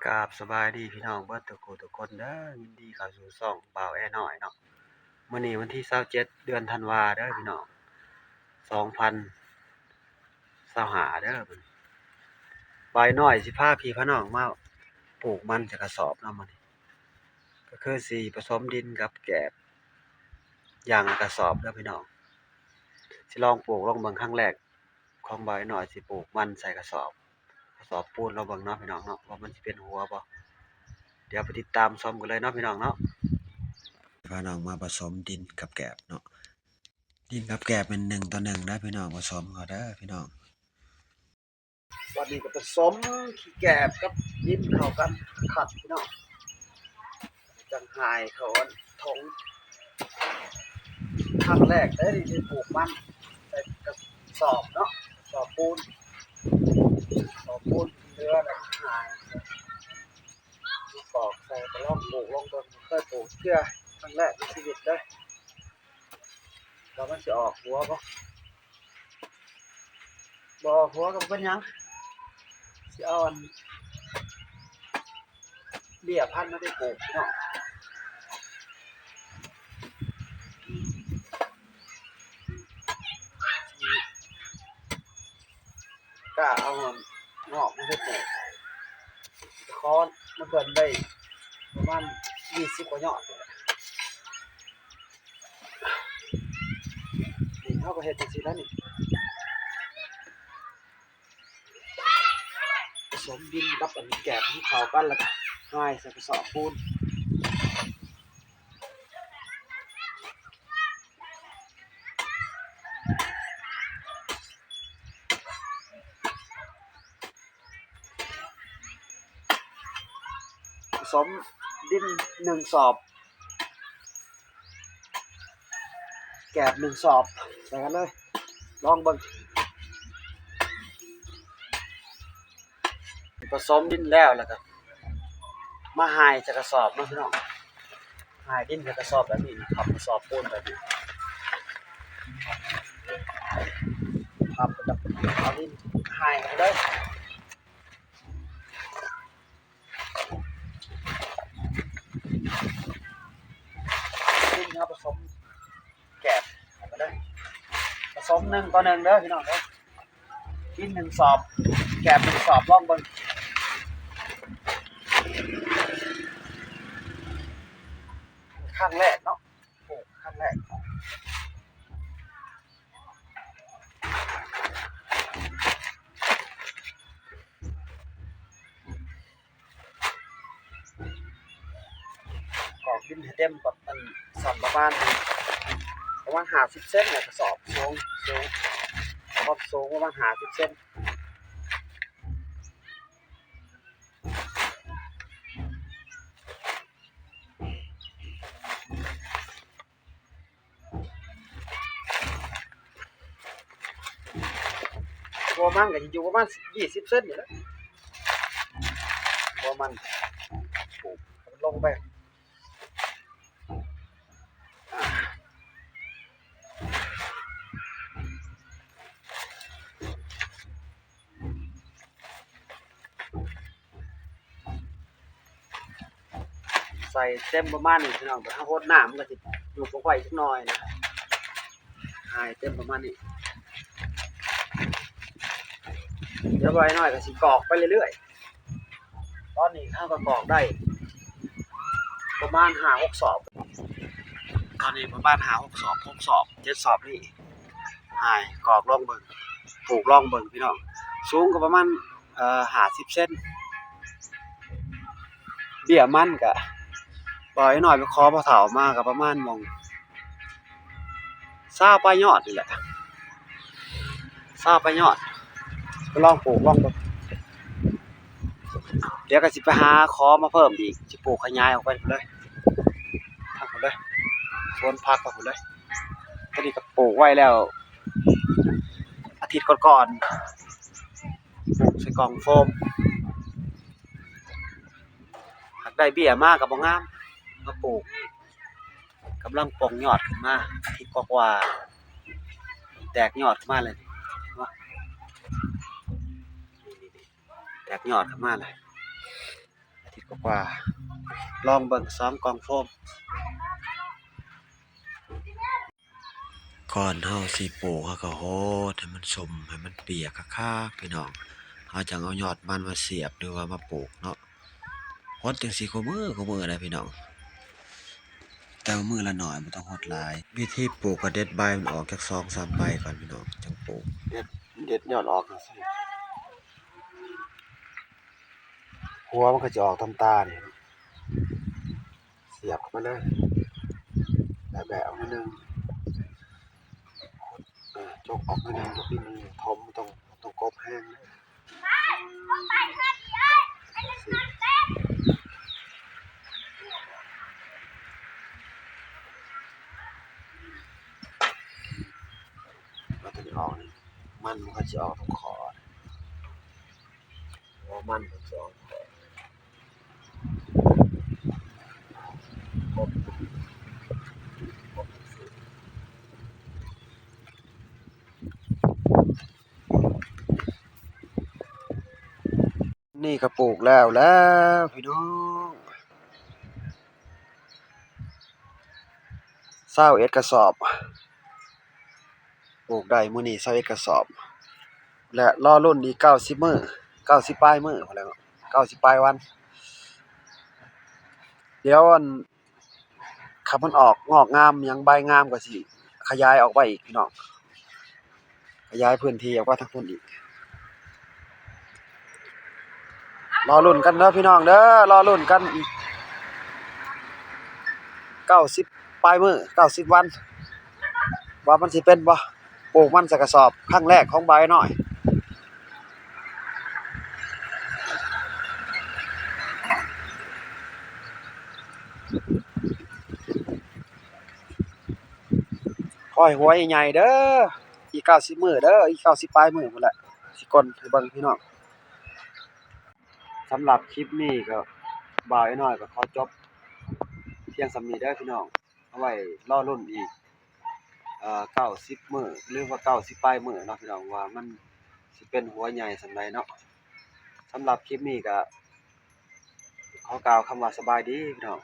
ກາບສະບາຍດີພີ່ນ້ອງເບິດທຸກຜູ້ທຸກຄົນເດີ ຍິນດີເຂົ້າສູ່ຊ່ອງບ່າວແອນ້ອຍເນາະ. ມື້ນີ້ວັນທີຊາວເຈັດ ເດືອນທັນວາເດີພີ່ນ້ອງ ສອງພັນຊາວຫ້າເດີ. ບ່າວແອນ້ອຍຊິພາພີ່ພານ້ອງມາປູກມັນໃສ່ກະສອບເນາະມື້ນີ້ ກໍຄືຊິປະສົມດິນກັບແກບຢ່າງລະກະສອບເດີພີ່ນ້ອງ. ຊິລອງປູກລອງເບິ່ງຄັ້ງແລກ ຂອງບ່າວແອນ້ອຍຊິປູກມັນໃສ່ກະສອບ ກະສອບປູນລອງເບິ່ງເນາະພີ່ນ້ອງເນາະ ວ່າມັນຊິເປັນຫົວບໍ່. ດຽວໄປຕິດຕາມຊົມກັນເລີຍເນາະພີ່ນ້ອງເນາະ. ພານ້ອງມາປະສົມດິນກັບແກບເນາະ ດິນກັບແກບແມ່ນໜຶ່ງຕໍ່ໜຶ່ງເດີພີ່ນ້ອງ ປະສົມເຂົ້າເດີພີ່ນ້ອງ. ບັດນີ້ກໍປະສົມຂີ້ແກບກັບດິນເຂົ້າກັນຄັກພີ່ນ້ອງ ຈັ່ງຫ່າຍເຂົ້າອັນຖົງ. ຄັ້ງແລກເດ້ທີ່ປູກມັນໃສ່ກະສອບເນາະ ກະສອບປູນ ກະສອບປູນເຫຼືອແລ້ວຫ່າຍມາກອກໃສ່ ກໍລອງປູກລອງເບິ່ງ ບໍ່ເຄີຍປູກເທື່ອ ຄັ້ງແລກໃນຊີວິດເລີຍ ວ່າມັນຊິອອກຫົວບໍ່. ບໍ່ອອກຫົວກໍບໍ່ເປັນຫຍັງ ຊິເອົາອັນເບ້ຍພັນມາໄປປູກເນາະ. ກະເອົາເງາະມາເຮັດແໜ້ ຂໍນຳເພິ່ນໄດ້ປະມານຊາວກວ່າຍອດນີ້ແຫຼະ. ນີ້ເຮົາກໍເຮັດຈັ່ງຊີ້ແຫຼະນີ້ ປະສົມດິນກັບອັນແກບໃຫ້ເຂົ້າກັນ ແລ້ວກໍຫ່າຍໃສ່ກະສອບປູນ. ປະສົມດິນໜຶ່ງສອບ ແກບໜຶ່ງສອບ ໃສ່ກັນເລີຍ ລອງເບິ່ງ. ປະສົມດິນແລ້ວ ແລ້ວກໍມາຫ່າຍໃສ່ກະສອບເນາະພີ່ນ້ອງ. ຫ່າຍດິນໃສ່ກະສອບແບບນີ້ ພັບກະສອບປູນແບບນີ້ ພັບແລ້ວກໍເອົາດິນຫ່າຍເຂົ້າໄປເລີຍ. ດິນເຮົາປະສົມແກບເຂົ້າໄປເລີຍ ປະສົມໜຶ່ງຕໍ່ໜຶ່ງເດີພີ່ນ້ອງເດີ. ດິນໜຶ່ງສອບ ແກບໜຶ່ງສອບ ລອງເບິ່ງ. ຄັ້ງແລກເນາະ ໂອ້ ຄັ້ງແລກ ກອກດິນໃຫ້ເຕັມ ແບບອັນ ສັ້ນປະມານ ປະມານຫ້າສິບເຊັນແຫຼະ ກະສອບສູງ ສູງ ຄວາມສູງປະມານຫ້າສິບເຊັນ. ຫົວມັນກໍຊິຢູ່ປະມານຊາວເຊັນນີ້ແຫຼະ ຫົວມັນ ປູກໃຫ້ມັນລົງໄປ. ໃສ່ເຕັມປະມານນີ້ພີ່ນ້ອງ ເຮົາຫົດນ້ຳມັນກໍຊິຍຸບລົງໄປຈັກໜ້ອຍນະ ໃຫ້ເຕັມປະມານນີ້. ດຽວບ່າວແອນ້ອຍກໍຊິກອກໄປເລື້ອຍໆ ຕອນນີ້ເຮົາກໍກອກໄດ້ປະມານຫ້າຫົກສອບ ຕອນນີ້ປະມານຫ້າຫົກສອບ ຫົກສອບ ເຈັດສອບນີ້ ຫາຍກອກລອງເບິ່ງ ປູກລອງເບິ່ງພີ່ນ້ອງ. ສູງກໍປະມານ ເອີ ຫ້າສິບເຊັນ ເບ້ຍມັນກະ ບ່າວແອນ້ອຍໄປຂໍພໍ່ເຖົ້າມາກໍປະມານໝ່ອງຊາວປາຍຍອດນີ້ແຫຼະ ຊາວປາຍຍອດ ໄປລອງປູກລອງເບິ່ງ. ດຽວກໍຊິໄປຫາຂໍມາເພີ່ມອີກ ຊິປູກຂະຫຍາຍອອກໄປພຸ້ນເລີຍ ທາງພຸ້ນເລີຍ ສວນຜັກໄປພຸ້ນເລີຍ. ຕອນນີ້ກໍປູກໄວ້ແລ້ວ ອາທິດກ່ອນໆ ປູກໃສ່ກ່ອງໂຟມ ຫາກໄດ້ເບ້ຍມາກໍບໍ່ງາມ ມາປູກ ກຳລັງປ່ອງຍອດຂຶ້ນມາ ອາທິດກວ່າໆ ແຕກຍອດຂຶ້ນມາເລີຍ ເຫັນບໍ່? ແຕກຍອດຂຶ້ນມາແລ້ວ ທິດກວ່າໆ ລອງເບິ່ງສອງກ່ອງໂຟມ. ກ່ອນເຮົາຊິປູກ ເຮົາກໍຫົດໃຫ້ມັນຊຸ່ມ ໃຫ້ມັນປຽກຄັກໆ ພີ່ນ້ອງ, ເຮົາຈັ່ງເອົາຍອດມັນມາສຽບ ຫຼືວ່າມາປູກເນາະ. ຫົດຈັ່ງຊີ້ຄູ່ມື້ ຄູ່ມື້ນະພີ່ນ້ອງ, ແຕ່ວ່າມື້ລະໜ້ອຍ ບໍ່ຕ້ອງຫົດຫຼາຍ. ວິທີປູກກໍເດັດໃບມັນອອກຈັກສອງສາມໃບກ່ອນພີ່ນ້ອງ ຈັ່ງປູກ. ເດັດ ເດັດຍອດອອກຈັ່ງຊີ້ ຫົວມັນກໍຈະອອກຕາມຕານີ້. ສຽບເຂົ້າໄປເລີຍ ແບະໆ ອອກໜ້ອຍໜຶ່ງ, ເອີ ຈົກອອກໜ້ອຍໜຶ່ງ, ຈົກນິດໜຶ່ງ, ຖົມ, ບໍ່ຕ້ອງ, ບໍ່ຕ້ອງກົບແຮງເດີ. ເອົາຕົວນີ້ອອກ, ມັນ, ມັນກໍຊິອອກຕົງຄໍ. ເອົາມັນ ມັນສອງ ນີ້ກໍປູກແລ້ວແລ້ວພີ່ນ້ອງ, ຊາວເອັດກະສອບ. ປູກໄດ້ມື້ນີ້ຊາວເອັດກະສອບ ແລະ ລໍລຸ້ນອີກເກົ້າສິບມື້ ເກົ້າສິບປາຍມື້ພຸ້ນແຫຼະເນາະ, ເກົ້າສິບປາຍວັນ. ດຽວ ອັນ ຄັນມັນອອກງອກງາມຫຍັງ ໃບງາມ ກໍຊິຂະຫຍາຍອອກໄປອີກພີ່ນ້ອງ, ຂະຫຍາຍພື້ນທີ່ອອກໄປທາງພຸ້ນອີກ. ລໍລຸ້ນກັນເດີພີ່ນ້ອງເດີ, ລໍລຸ້ນກັນອີກເກົ້າສິບປາຍມື້ ເກົ້າສິບວັນ ວ່າມັນຊິເປັນບໍ່. ປູກມັນໃສ່ກະສອບຄັ້ງແລກຂອງບ່າວນ້ອຍ. ຂໍໃຫ້ຫົວໃຫຍ່ໆເດີ, ອີກເກົ້າສິບມື້ເດີ, ອີກເກົ້າສິບປາຍມື້ພຸ້ນແຫຼະ ຊິກົນໃຫ້ເບິ່ງພີ່ນ້ອງ. ສຳລັບຄລິບນີ້ກໍ ບ່າວນ້ອຍກໍຂໍຈົບພຽງສ່ຳນີ້ເດີພີ່ນ້ອງ, ເອົາໄວ້ລໍລຸ້ນອີກ ເອີ ເກົ້າສິບມື້ ຫຼືວ່າເກົ້າສິບປາຍມື້ເນາະພີ່ນ້ອງ, ວ່າມັນຊິເປັນຫົວໃຫຍ່ສ່ຳໃດເນາະ. ສຳລັບຄລິບນີ້ກໍຂໍກ່າວຄຳວ່າສະບາຍດີພີ່ນ້ອງ.